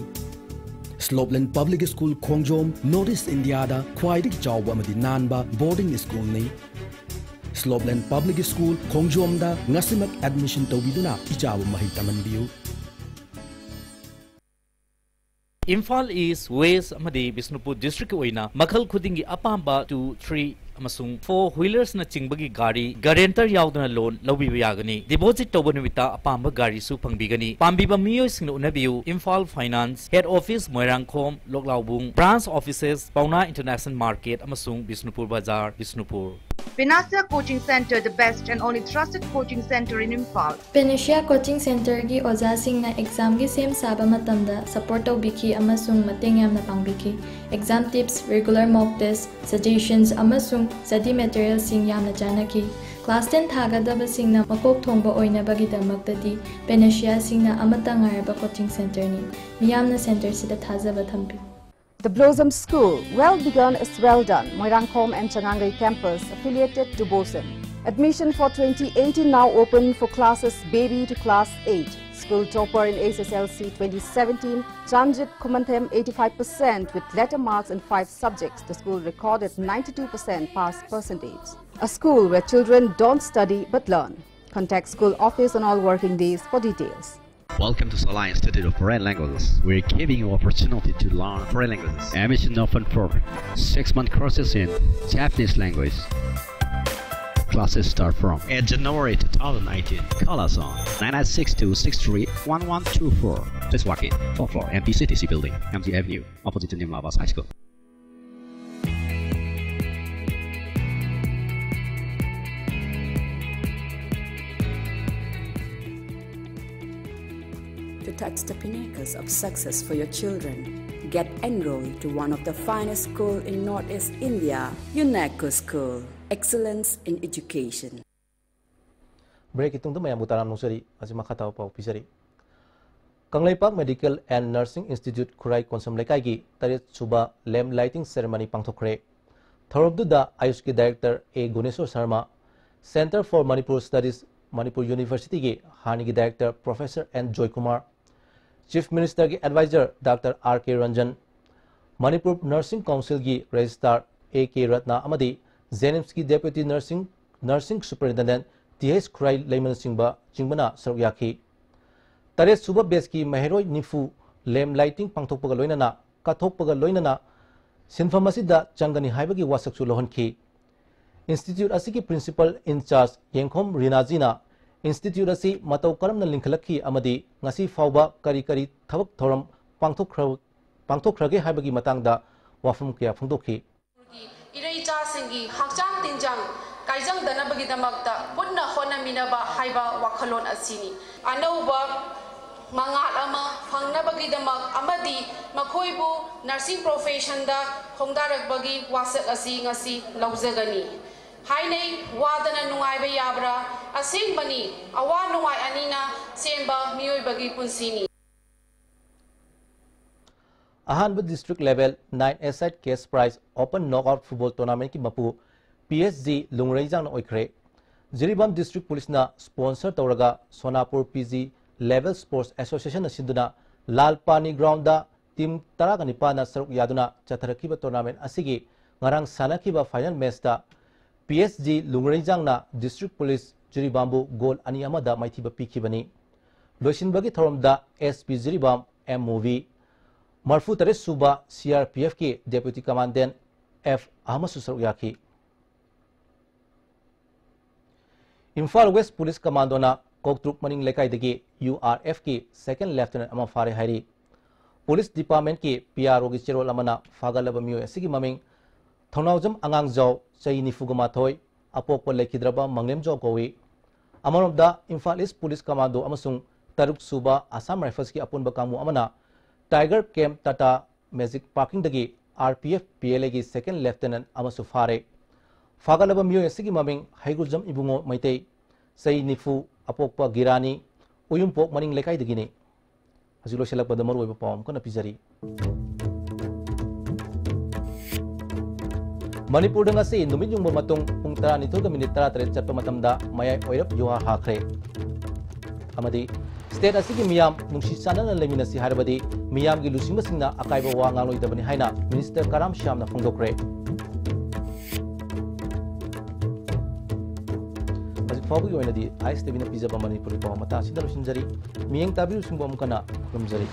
ꯁ꯭ꯂꯣꯞꯂꯦꯟ ꯄꯕ꯭ꯂꯤꯛ ꯁ꯭ꯀꯨꯜ ꯈꯣꯡꯖꯣꯝ ꯅꯣꯔꯠ ꯏꯁ꯭ꯠ ꯏꯟꯗꯤꯌꯥꯗ ꯈ꯭ꯋꯥꯏꯗꯒꯤ ꯆꯥꯎꯕ ꯑꯃꯗꯤ ꯅꯥꯟꯕ ꯕꯣꯔꯗꯤꯡ ꯁ꯭ꯀꯨꯜꯅꯤ꯫ ꯁ꯭ꯂꯣꯞꯂꯦꯟ ꯄꯕ꯭ꯂꯤꯛ ꯁ꯭ꯀꯨꯜ ꯈꯣꯡꯖꯣꯝꯗ ꯉꯁꯤꯃꯛ ꯑꯦꯗꯃꯤꯁꯟ ꯇꯧꯕꯤꯗꯨꯅ ꯏꯆꯥꯕꯨ ꯃꯍꯩ ꯇꯝꯍꯟꯕꯤꯌꯨ꯫ ꯏꯝꯐꯥꯜ ꯏꯁ꯭ꯠ, ꯋꯦꯁ꯭ꯠ ꯑꯃꯗꯤ ꯕꯤꯁꯅꯨꯄꯨꯔ ꯗꯤꯁꯇ꯭ꯔꯤꯛꯀꯤ ꯑꯣꯏꯅ ꯃꯈꯜ ꯈꯨꯗꯤꯡꯒꯤ ꯑꯄꯥꯝꯕ ꯇꯨ, ꯊ꯭ꯔꯤ ꯑꯃꯁꯨꯡ ꯐꯣꯔ ꯋꯤꯂꯔꯁꯅꯆꯤꯡꯕꯒꯤ ꯒꯥꯔꯤ ꯒꯥꯔꯦꯟꯇꯔ ꯌꯥꯎꯗꯅ ꯂꯣꯟ ꯂꯧꯕꯤꯕ ꯌꯥꯒꯅꯤ꯫ ꯗꯤꯄꯣꯖꯤꯠ ꯇꯧꯕ ꯅꯨꯃꯤꯠꯇ ꯑꯄꯥꯝꯕ ꯒꯥꯔꯤꯁꯨ ꯐꯪꯕꯤꯒꯅꯤ꯫ ꯄꯥꯝꯕꯤꯕ ꯃꯤꯑꯣꯏꯁꯤꯡꯅ ꯎꯅꯕꯤꯌꯨ, Imphal finance, head office Moirangkhom, Loklaobung, branch offices Paona international market ꯑꯃꯁꯨꯡ Bishnupur Bazar, Bishnupur. Pinasa Coaching Center, the best and only trusted coaching center in Imphal. ꯄꯦꯅꯦꯁꯤꯌꯥ ꯀꯣꯆꯤꯡ ꯁꯦꯟꯇꯔꯒꯤ ꯑꯣꯖꯥꯁꯤꯡꯅ ꯑꯦꯛꯖꯥꯝꯒꯤ ꯁꯦꯝ ꯁꯥꯕ ꯃꯇꯝꯗ ꯁꯄꯣꯔꯠ ꯇꯧꯕꯤꯈꯤ ꯑꯃꯁꯨꯡ ꯃꯇꯦꯡ ꯌꯥꯝꯅ ꯄꯥꯡꯕꯤꯈꯤ꯫ ꯑꯦꯛꯖꯥꯝ ꯇꯤꯞꯁ, ꯔꯤꯒꯨꯂꯔ ꯃꯣꯛ ꯇꯦꯁ, ꯁꯖꯦꯁꯟꯁ ꯑꯃꯁꯨꯡ ꯁ꯭ꯇꯗꯤ ꯃꯦꯇꯔꯤꯌꯦꯜꯁꯤꯡ ꯌꯥꯝꯅ ꯆꯥꯟꯅꯈꯤ꯫ ꯀ꯭ꯂꯥꯁ ꯇꯦꯟ ꯊꯥꯒꯗꯕꯁꯤꯡꯅ ꯃꯀꯣꯛ ꯊꯣꯡꯕ ꯑꯣꯏꯅꯕꯒꯤꯗꯃꯛꯇꯗꯤ ꯄꯦꯅꯦꯁꯤꯌꯥꯁꯤꯡꯅ ꯑꯃꯠꯇ ꯉꯥꯏꯔꯕ ꯀꯣꯆꯤꯡ ꯁꯦꯟꯇꯔꯅꯤ꯫ ꯃꯤꯌꯥꯝꯅ ꯁꯦꯟꯇꯔꯁꯤꯗ ꯊꯥꯖꯕ ꯊꯝꯕꯤꯌꯨ꯫ The Blossom School, well begun is well done. Moirangkhom and Changangei campus, affiliated to BOSEM. Admission for twenty eighteen now open for classes baby to class eight. School topper in H S L C twenty seventeen, Chanjit Khumanthem, eighty-five percent with letter marks in five subjects. The school recorded ninety-two percent pass percentage. A school where children don't study but learn. Contact school office on all working days for details. Welcome to Salai Institute of Foreign Languages. We're giving you opportunity to learn foreign languages. Admission open for six-month courses in Japanese language. Classes start from eighth January two thousand nineteen. Call us on nine nine six two six three one one two four. Please walk in. Fourth floor, M P C T C building, M G Avenue, opposite to Nimla Bas High School. To touch the pinnacles of success for your children, get enrolled to one of the finest school in Northeast India, UNESCO School. Excellence in education. ꯕ꯭ꯔꯦꯛꯀꯤ ꯇꯨꯡꯗ ꯃꯌꯥꯝꯕꯨ ꯇꯔꯥꯝꯅ ꯑꯣꯛꯆꯔꯤ꯫ ꯍꯧꯖꯤꯛ ꯃꯈꯥ ꯇꯥꯕ ꯄꯥꯎ ꯄꯤꯖꯔꯤ꯫ Kangleipak medical and nursing institute Khurai Konsam ꯂꯩꯀꯥꯏꯒꯤ ꯇꯔꯦꯠ ꯁꯨꯕ ꯂꯦꯝꯞ ꯂꯥꯏꯇꯤꯡ ꯁꯦꯔꯦꯃꯅꯤ ꯄꯥꯡꯊꯣꯛꯈ꯭ꯔꯦ꯫ ꯊꯧꯔꯝꯗꯨꯗ ꯑꯥꯌꯨꯁꯀꯤ director A Guneshor Sharma, Centre for Manipur Studies, Manipur ꯌꯨꯅꯤꯚꯔꯁꯤꯇꯤꯒꯤ ꯍꯥꯟꯅꯒꯤ director professor N Joykumar, chief ꯃꯤꯅꯤꯁꯇꯔꯒꯤ adviser doctor R K Ranjan, Manipur nursing ꯀꯥꯎꯟꯁꯤꯜꯒꯤ ꯔꯦꯖꯤꯁꯇ꯭ꯔꯥꯔ ꯑꯦ ꯀꯦ ꯔꯠꯅ ꯑꯃꯗꯤ ꯖꯦꯅꯤꯝꯁꯀꯤ deputy nursing, nursing superintendent T H Khurai ꯂꯩꯃꯅꯆꯤꯡꯕ, ꯆꯤꯡꯕꯅ ꯁꯔꯨꯛ ꯌꯥꯈꯤ꯫ ꯇꯔꯦꯠ ꯁꯨꯕ ꯕꯦꯆꯀꯤ ꯃꯍꯩꯔꯣꯏ ꯅꯤꯐꯨ ꯂꯦꯝꯞ ꯂꯥꯏꯇꯤꯡ ꯄꯥꯡꯊꯣꯛꯄꯒ ꯂꯣꯏꯅꯅ, ꯀꯠꯊꯣꯛꯄꯒ ꯂꯣꯏꯅꯅ ꯁꯤꯟꯐꯝ ꯑꯁꯤꯗ ꯆꯪꯒꯅꯤ ꯍꯥꯏꯕꯒꯤ ꯋꯥꯁꯛꯁꯨ ꯂꯧꯍꯟꯈꯤ꯫ ꯏꯟꯁꯇꯤꯇ꯭ꯌꯨꯠ ꯑꯁꯤꯒꯤ ꯄ꯭ꯔꯤꯟꯁꯤꯄꯜ ꯏꯟꯆꯥꯔꯖ ꯌꯦꯡꯈꯣꯝ ꯔꯤꯅꯥꯖꯤꯅ ꯏꯟꯁꯇꯤꯇ꯭ꯌꯨꯠ ꯑꯁꯤ ꯃꯇꯧ ꯀꯔꯝꯅ ꯂꯤꯡꯈꯠꯂꯛꯈꯤ ꯑꯃꯗꯤ ꯉꯁꯤ ꯐꯥꯎꯕ ꯀꯔꯤ ꯀꯔꯤ ꯊꯕꯛ ꯊꯧꯔꯝ ꯄꯥꯡꯊꯣꯛꯈ꯭ꯔ-, ꯄꯥꯡꯊꯣꯛꯈ꯭ꯔꯒꯦ ꯍꯥꯏꯕꯒꯤ ꯃꯇꯥꯡꯗ ꯋꯥꯐꯝ ꯀꯌꯥ ꯐꯣꯡꯗꯣꯛꯈꯤ꯫ ꯏꯔꯩꯆꯥꯁꯤꯡꯒꯤ ꯍꯛꯆꯥꯡ ꯇꯤꯟꯖꯥꯡ ꯀꯥꯏꯖꯪꯗꯅꯕꯒꯤꯗꯃꯛꯇ ꯄꯨꯟꯅ ꯍꯣꯠꯅꯃꯤꯟꯅꯕ ꯍꯥꯏꯕ ꯋꯥꯈꯜꯂꯣꯟ ꯑꯁꯤꯅꯤ꯫ ꯑꯅꯧꯕ ꯃꯉꯥꯜ ꯑꯃ ꯐꯪꯅꯕꯒꯤꯗꯃꯛ ꯑꯃꯗꯤ ꯃꯈꯣꯏꯕꯨ ꯅꯔꯁꯤꯡ ꯄ꯭ꯔꯣꯐꯦꯁꯟꯗ ꯈꯣꯡꯗꯥꯔꯛꯄꯒꯤ ꯋꯥꯁꯛ ꯑꯁꯤ ꯉꯁꯤ ꯂꯧꯖꯒꯅꯤ꯫ ꯍꯥꯏꯅꯩ, ꯋꯥꯗꯅ ꯅꯨꯡꯉꯥꯏꯕ ꯌꯥꯕ꯭ꯔꯥ? ꯑꯁꯦꯡꯕꯅꯤ, ꯑꯋꯥ ꯅꯨꯡꯉꯥꯏ ꯑꯅꯤꯅ ꯁꯦꯝꯕ ꯃꯤꯑꯣꯏꯕꯒꯤ ꯄꯨꯟꯁꯤꯅꯤ꯫ ꯑꯍꯥꯟꯕ district level nine-a-side cash prize open knockout football tournamentꯀꯤ ꯃꯄꯨ P S G ꯂꯨꯡꯔꯩꯖꯥꯡꯅ ꯑꯣꯏꯈ꯭ꯔꯦ꯫ ꯖꯤꯔꯤꯕꯥꯝ district policeꯅ sponsor ꯇꯧꯔꯒ ꯁꯣꯅꯥꯄꯨꯔ P G level sports associationꯅ ꯁꯤꯟꯗꯨꯅ ꯂꯥꯜ ꯄꯥꯅꯤ groundꯗ team ꯇꯔꯥꯒ ꯅꯤꯄꯥꯟꯅ ꯁꯔꯨꯛ ꯌꯥꯗꯨꯅ ꯆꯠꯊꯔꯛꯈꯤꯕ tournament ꯑꯁꯤꯒꯤ ꯉꯔꯥꯡ ꯁꯥꯟꯅꯈꯤꯕ final matchꯇ P S G ꯂꯨꯡꯔꯩꯖꯥꯡꯅ district police ꯖꯤꯔꯤꯕꯥꯝꯕꯨ goal ꯑꯅꯤ ꯑꯃꯗ ꯃꯥꯏꯊꯤꯕ ꯄꯤꯈꯤꯕꯅꯤ꯫ ꯂꯣꯏꯁꯤꯟꯕꯒꯤ ꯊꯧꯔꯝꯗ S P ꯖꯤꯔꯤꯕꯥꯝ M ꯃꯨꯕꯤ, ꯃꯔꯐꯨ ꯇꯔꯦꯠ ꯁꯨꯕ C R P Fꯀꯤ deputy commandant F ꯑꯃꯁꯨ ꯁꯔꯨꯛ ꯌꯥꯈꯤ꯫ ꯏꯝꯐꯥꯜ West Police Commandoꯅ ꯀꯧꯇ꯭ꯔꯨꯛ ꯃꯅꯤꯡ ꯂꯩꯀꯥꯏꯗꯒꯤ U R Fꯀꯤ second lieutenant ꯑꯃ ꯐꯥꯔꯦ ꯍꯥꯏꯔꯤ꯫ Police departmentꯀꯤ P R Oꯒꯤ ꯆꯦꯔꯣꯜ ꯑꯃꯅ ꯐꯥꯒꯠꯂꯕ ꯃꯤꯑꯣꯏ ꯑꯁꯤꯒꯤ ꯃꯃꯤꯡ ꯊꯧꯅꯥꯎꯖꯝ ꯑꯉꯥꯡꯖꯥꯎ, ꯆꯍꯤ ꯅꯤꯐꯨꯒ ꯃꯥꯊꯣꯏ, ꯑꯄꯣꯛꯄ ꯂꯩꯈꯤꯗ꯭ꯔꯕ ꯃꯪꯂꯦꯝꯖꯥꯎ ꯀꯧꯏ꯫ ꯑꯃꯔꯣꯝꯗ ꯏꯝꯐꯥꯜ East Police Commando ꯑꯃꯁꯨꯡ ꯇꯔꯨꯛ ꯁꯨꯕ Assam Riflesꯀꯤ ꯑꯄꯨꯟꯕ ꯀꯥꯡꯕꯨ ꯑꯃꯅ Tiger Camp Tata Magic Parkingꯗꯒꯤ R P F P L Aꯒꯤ second lieutenant ꯑꯃꯁꯨ ꯐꯥꯔꯦ꯫ ꯐꯥꯒꯠꯂꯕ ꯃꯤꯑꯣꯏ ꯑꯁꯤꯒꯤ ꯃꯃꯤꯡ ꯍꯩꯒ꯭ꯔꯨꯖꯝ ꯏꯕꯨꯡꯉꯣ ꯃꯩꯇꯩ, ꯆꯍꯤ ꯅꯤꯐꯨ, ꯑꯄꯣꯛꯄ ꯒꯤꯔꯥꯅꯤ, ꯎꯌꯨꯝꯄꯣꯛ ꯃꯅꯤꯡ ꯂꯩꯀꯥꯏꯗꯒꯤꯅꯤ꯫ ꯍꯧꯖꯤꯛ ꯂꯣꯏꯁꯤꯜꯂꯛꯄꯗ ꯃꯔꯨꯑꯣꯏꯕ ꯄꯥꯎ ꯑꯃꯨꯛ ꯍꯟꯅ ꯄꯤꯖꯔꯤ꯫ ꯃꯅꯤꯄꯨꯔꯗ ꯉꯁꯤ ꯅꯨꯃꯤꯠ ꯌꯨꯡꯕ ꯃꯇꯨꯡ ꯄꯨꯡ ꯇꯔꯥꯅꯤꯊꯣꯏꯒ minute ꯇꯔꯥꯇꯔꯦꯠ ꯆꯠꯄ ꯃꯇꯝꯗ ꯃꯌꯥꯏ ꯑꯣꯏꯔꯞ ꯌꯨꯍꯥꯔ ꯍꯥꯈ꯭ꯔꯦ꯫ ꯑꯃꯗꯤ state ꯑꯁꯤꯒꯤ ꯃꯤꯌꯥꯝ ꯅꯨꯡꯁꯤ ꯆꯥꯟꯅꯅ ꯂꯩꯃꯤꯟꯅꯁꯤ ꯍꯥꯏꯔꯕꯗꯤ ꯃꯤꯌꯥꯝꯒꯤ ꯂꯨꯆꯤꯡꯕꯁꯤꯡꯅ ꯑꯀꯥꯏꯕ ꯋꯥ ꯉꯥꯡꯂꯣꯏꯗꯕꯅꯤ ꯍꯥꯏꯅ Minister ꯀꯔꯥꯝ ꯁ꯭ꯌꯥꯝꯅ ꯐꯣꯡꯗꯣꯛꯈ꯭ꯔꯦ꯫ ꯍꯧꯖꯤꯛ ꯐꯥꯎꯕꯒꯤ ꯑꯣꯏꯅꯗꯤ Eyes TVꯅ ꯄꯤꯖꯕ ꯃꯅꯤꯄꯨꯔꯤ ꯄꯥꯎ ꯃꯇꯥꯡ ꯑꯁꯤꯗ ꯂꯣꯏꯁꯤꯟꯖꯔꯤ꯫ ꯃꯤꯠꯌꯦꯡ ꯇꯥꯕꯤꯔꯤꯕꯁꯤꯡꯕꯨ ꯑꯃꯨꯛ ꯍꯟꯅ ꯈꯨꯔꯨꯝꯖꯔꯤ꯫